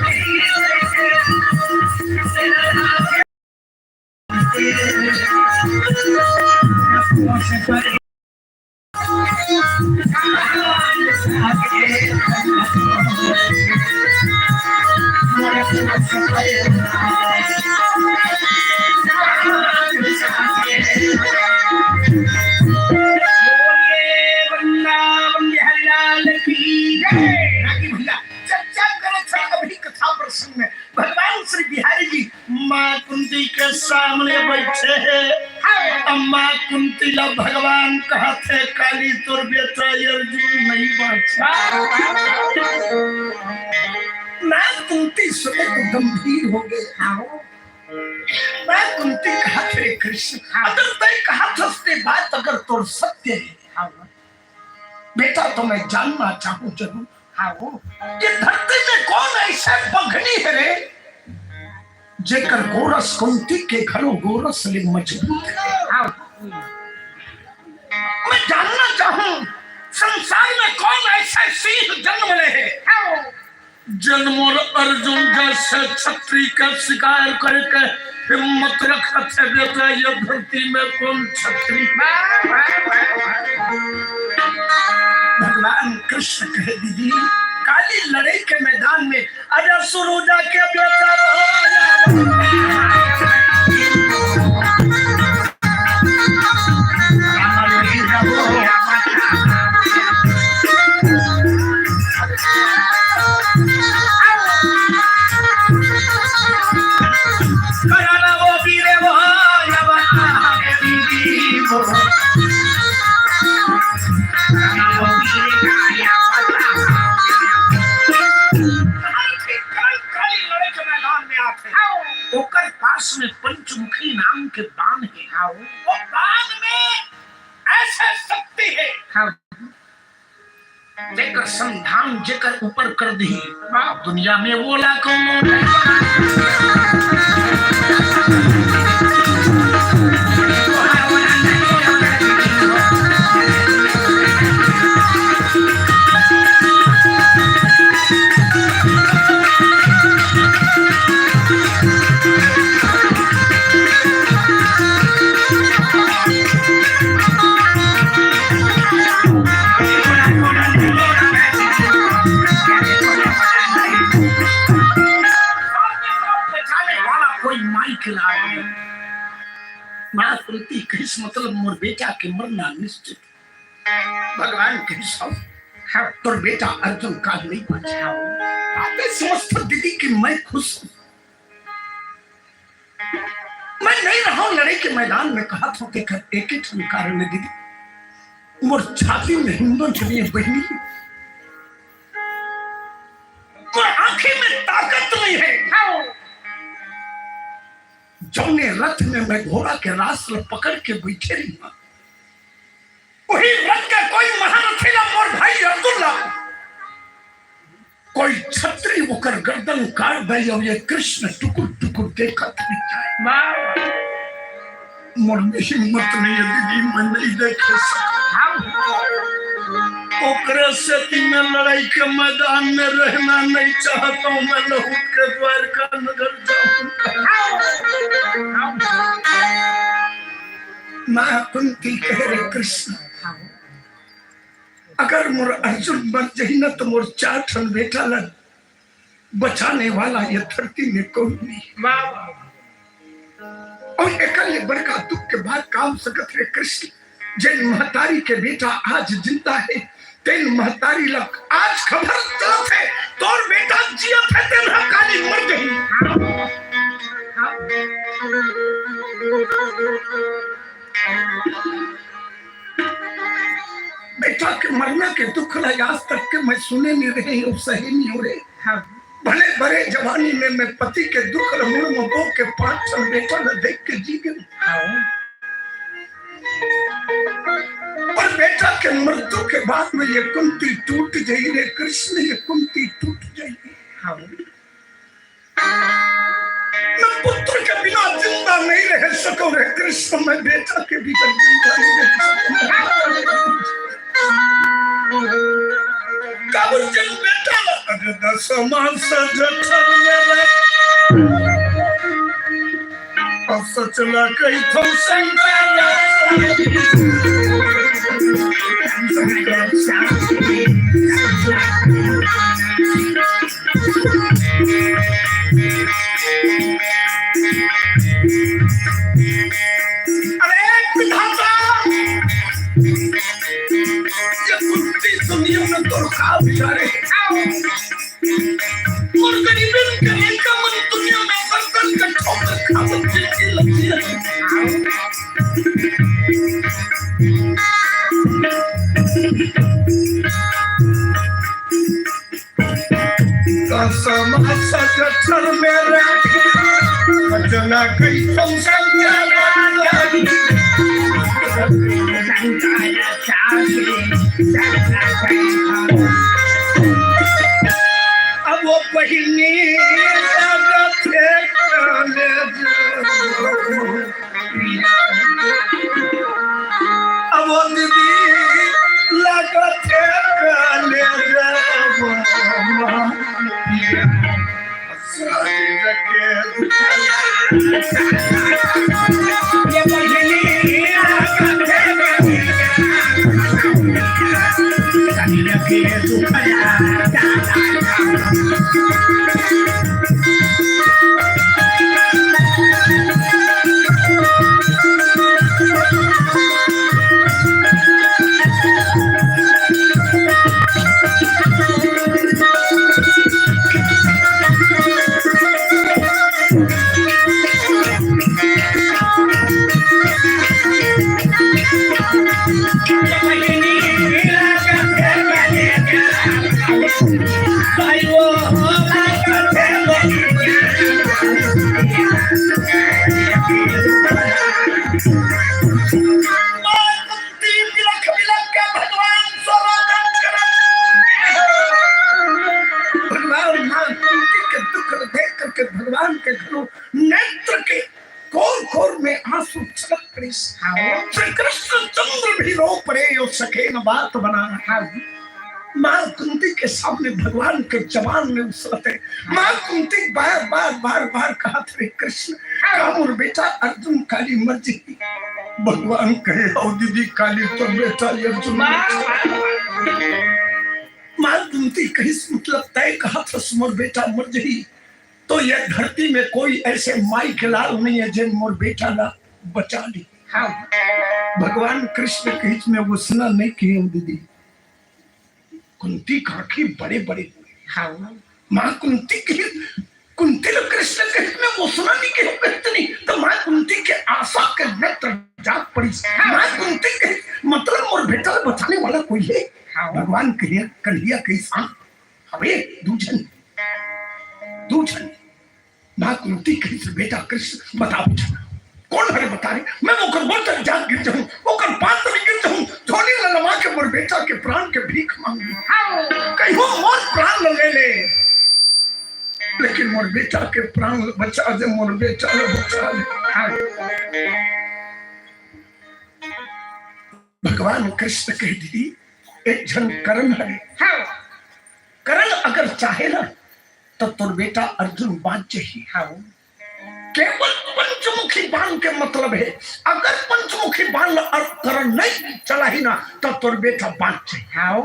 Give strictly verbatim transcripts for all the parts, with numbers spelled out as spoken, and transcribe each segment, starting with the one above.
बोलिए वृंदावन बिहारी लाल की जय। रागी भैया, चर्चा करत हन अभी कथा प्रसंग में। भगवान श्री बिहारी जी माँ कुंती के सामने बैठे हे। हाँ। अब माँ कुंती ला भगवान कहत हे, "काली, तोर बेटा अर्जुन नहीं बाँचा।" माँ कुंती सुने तो गंभीर हो गे। हाँ। माँ कुंती कहत हे, "कृष्ण, हाँ। अगर तैं कहत हस ते बात अगर तोर सत्य हे, हाँ। बेटा तो मैं जानना चाहूँ जरूर।" हाँ। ये धरती में कौन ऐसे बघनी हे रे, जेकर गोरस कुंती के घलो गोरस ले मजबूत हे? हाँ। मैं जानना चाहूँ, संसार में कौन ऐसे सिंह जन्म ले हे? हाँ। जेन मोर अर्जुन जैसे छतरी के शिकार करे के हिम्मत रखत हे बेटा, ये धरती में कौन छतरी? भगवान कृष्ण कहे, "दीदी, काली लड़ाई के मैदान में अरे सुरुजा के बेटा रहो।" काली लड़ाई के मैदान में आथे। हाँ। ओकर पास में पंचमुखी नाम के बाण हे। हाँ। वो बाण में ऐसे शक्ति हे। हाँ। जेकर संधान जेकर ऊपर कर दिही, बाप दुनिया में वोला कौनो नहीं। बचाने वाला कोई माई के लाल नहीं। माँ कुंती कहिस, "मतलब मोर बेटा के मरना निश्चित।" भगवान कहिस, "हाँ, तोर बेटा अर्जुन काल नहीं बाँचे।" बातें समझत दीदी कि मैं खुश हूँ। मैं नहीं रहूं लड़ाई के मैदान में, कहत हूं तेकर एक ही ठन कारण हे दीदी, मोर छाती में हिम्मत नहीं हे बहिनी, मोर आंखी में ताकत नहीं हे। जौने रथ में मैं घोड़ा के रास ल पकड़ के बैठे रही हूं, वही रथ के कोई महारथी ला मोर भाई अर्जुन ला कोई छतरी ओकर गर्दन काट दे, अउ ये कृष्ण टुकुर टुकुर देखत रह जाए। वाह। मोर में हिम्मत नहीं हे दीदी, मैं नहीं देखे सकत। हाँ। ओकरे सेती मैं लड़ाई के मैदान में रहना नहीं चाहत हूँ, मैं लहुट के द्वारका नगर जाऊंगा। हाँ। माँ कुंती कहे, "रे कृष्ण, हाँ। अगर मोर अर्जुन मर जही न, तो मोर चार ठन बेटा ला बचाने वाला ये धरती में कोई नहीं।" वाह, वाह। अउ एकर ले बड़का दुख के बात का हो सकत हे कृष्ण, जेन महतारी के बेटा आज जिंदा हे, तेन महतारी ला आज खबर चलत हे, तोर बेटा जियत हे, तेन ह काली मर जही। हाँ। हाँ। बेटा के मरना के दुख ला आज तक के मैं सुने नहीं रहे हूँ, सहे नहीं हूँ रे। हाँ। भले बड़े जवानी में मैं पति के दुख ला मुड़ म बो के पांच ठन बेटा ला देख के जी गए। हाँ। पर बेटा के मृत्यु के बाद में ये कुंती टूट जाही रे कृष्ण, ये कुंती टूट जाही। हाँ। मैं पुत्र के बिना जिंदा नहीं रह सकूं रे कृष्ण, मैं बेटा के बिना जिंदा नहीं रह सकूं। काबर जब बेटा ला अरे दसमा सजठन मेरा, अब सच ला कहिथों शंका ला। अरे विधाता, ये कुत्ती दुनिया में दुर्गा बिचारे। और गरीबन के लइका मन दुनिया में बर्तन के ठोकर खावत जिंदगी लगी है। कसम सजठन मेरा, बचना कहिथों शंका ला। अब वो बहिनी लागत हे कॉलेज। अब वो दीदी लागत हे कॉलेज। भगवान माँ कुंती के दुख देख करके भगवान के घरों नेत्र के कोर कोर में आंसू छलक पड़े। हाँ। श्री कृष्णचंद्र भी रो पड़े, यो सखे न बात बना। हाँ। माँ कुंती के सामने भगवान के जबान में उसरते। माँ कुंती बार बार बार बार कहत रहे, कृष्ण, हाँ। का मोर बेटा अर्जुन काली मर जही? भगवान कहे, "हव दीदी, काली तोर बेटा अर्जुन मर जही।" माँ कुंती कहिस, "मतलब तय कहत हस मोर बेटा मर जही, तो ये धरती में कोई ऐसे माई के लाल नहीं है जेन मोर बेटा ला बचा ली।" हाँ। भगवान कृष्ण कहिस, "मैं वोसना नहीं कहे हूँ दीदी।" कुंती के आँखी बड़े बड़े हुए। हाँ। माँ कुंती कहिस, कुंती ल कृष्ण कहिस, "मैं वोसना नहीं कहे हूँ," कहिस नहीं, तो माँ कुंती के आशा के नेत्र जाग पड़िस। हाँ। माँ कुंती कहिस, "मतलब मोर बेटा ल बचाने वाला कोई है?" हाँ। भगवान कहिस, कन्हैया कहिस, "हाँ, हवे दू झन, दू झन।" माँ कुंती कहिस, "बेटा कृष्ण, बता बेटा, कोन हरे बता रे? मैं ओकर गोड़ तक जाके गिर जाहूँ, ओकर पाँव तक गिर जाहूँ, झोली ला लमा के मोर बेटा के प्राण के भीख मांगहूँ। कहिहूँ मोर प्राण ला ले ले, लेकिन मोर बेटा के प्राण ला बचा दे, मोर बेटा ला बचा दे।" हाँ। भगवान कृष्ण कहे, "दीदी, एक झन करण हरे।" हाँ। "करण अगर चाहे ना, तो तोर बेटा अर्जुन बाँच जही।" हाँ। "केवल पंचमुखी बाण के मतलब हे, अगर पंचमुखी बाण ल अर-, करण नहीं चलाही ना, तो तोर बेटा बाँच जही।" हाँ।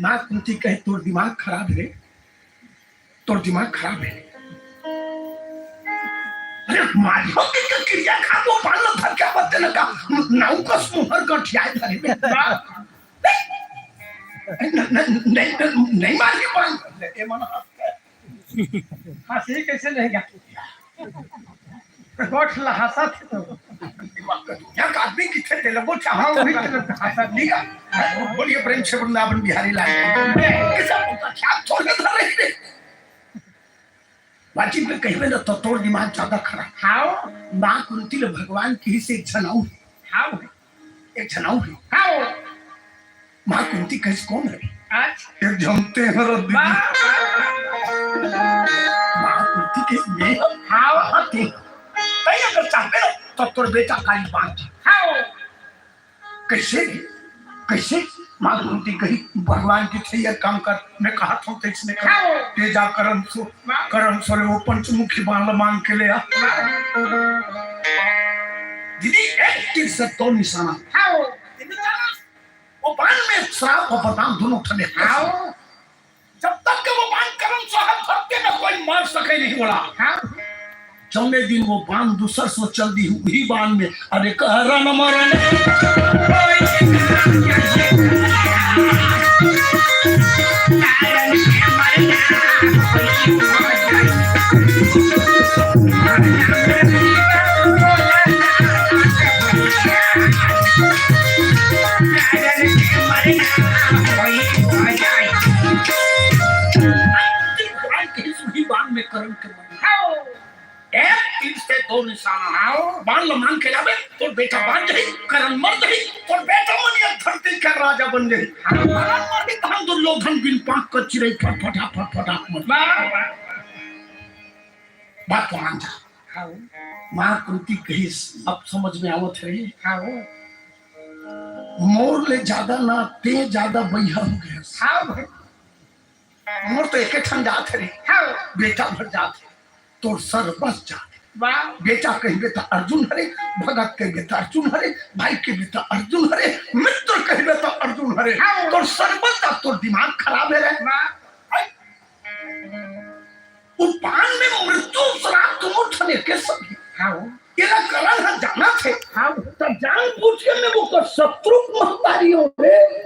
माँ कुंती कहे, "तोर दिमाग खराब हे, तोर दिमाग खराब हे।" अरे मारियो के, के क्रिया खा तो बाण ल धर के बत्ते न का, नाऊ का सुहर का ठियाए धरे में। न-, न-, नहीं, नहीं, नहीं मारियो बाण। ए मना। हाँ, सही कैसे नहीं गा? गोठ लहासा थे तो। एक आदमी किथे तेलगो चाहो, वही तेलगो हंसा। ठीक है? बोलिए प्रेम से वृंदावन बिहारी लाल। कैसा बोलता? क्या थोड़े धरे थे? बाजी में कहिबे ना तो तोर दिमाग ज्यादा खराब। हाँ। माँ कुंती ल भगवान कहिस एक झन अउ। हाँ। एक झन अउ हे। हाँ। माँ कुंती कहिस, "कोन हे?" अच्छा। "एक झन तें हर दीदी।" वाह। माँ कुंती कहिस, "मैं?" हाँ। "हाँ, तें। तें अगर चाहबे ना, तो तोर बेटा काली बाँच जही।" हाँ। "कैसे? कैसे?" माँ कुंती कही, "भगवान के ठैया काम कर, मैं कहा थों तइसने कर, हाँ। ते जा करन सो, हाँ। करन सो ले वो पंचमुखी बाण ल मांग के ले आ।" हाँ। दीदी, एक तीर से दो निशाना। हाँ। वो बाण में श्राप और वरदान दोनों ठने। हाँ। जब तक के वो बाण करन सो हे धरती में कोई मार सके नहीं बोला। हाँ। जौने दिन वो बाण दूसर सो चल दी, उही बाण में, अरे कह रन मरन। उही बाण में करन के मरन। एक तीर से दो निशाना। हाँ। बाण ल मांग के लाबे, तोर बेटा बांच जाही, करन मर जाही, तोर बेटा मन ये धरती के राजा बन जाही। हाँ। करन मर ही तहन दुर्योधन बिन पांख के चिरई फटफटा, फटफटा मर। वाह, वाह। बात को मान जा। हाँ। माँ कुंती कहिस, अब समझ में आवत हे। हाँ। मोर ले ज्यादा ना, ते ज्यादा बइहा हो गया। हाँ भाई। मोर तो एके ठन जात हे रे। हाँ। बेटा भर जात हे, तोर सर्वस जात हे। वाह। बेटा कहिबे त अर्जुन हरे, भगत कहिबे त अर्जुन हरे, भाई कहिबे त अर्जुन हरे, मित्र कहिबे त अर्जुन हरे। हाँ। तोर सर्वस जात, तोर दिमाग खराब हे रे। वाह। हाय। वो बाण में मृत्यु श्राप दोनों ठन एके संग हे। हाँ। एला करन ह जानत हे। हाँ। त जानबूझ के मैं ओकर शत्रु महतारी हो रे।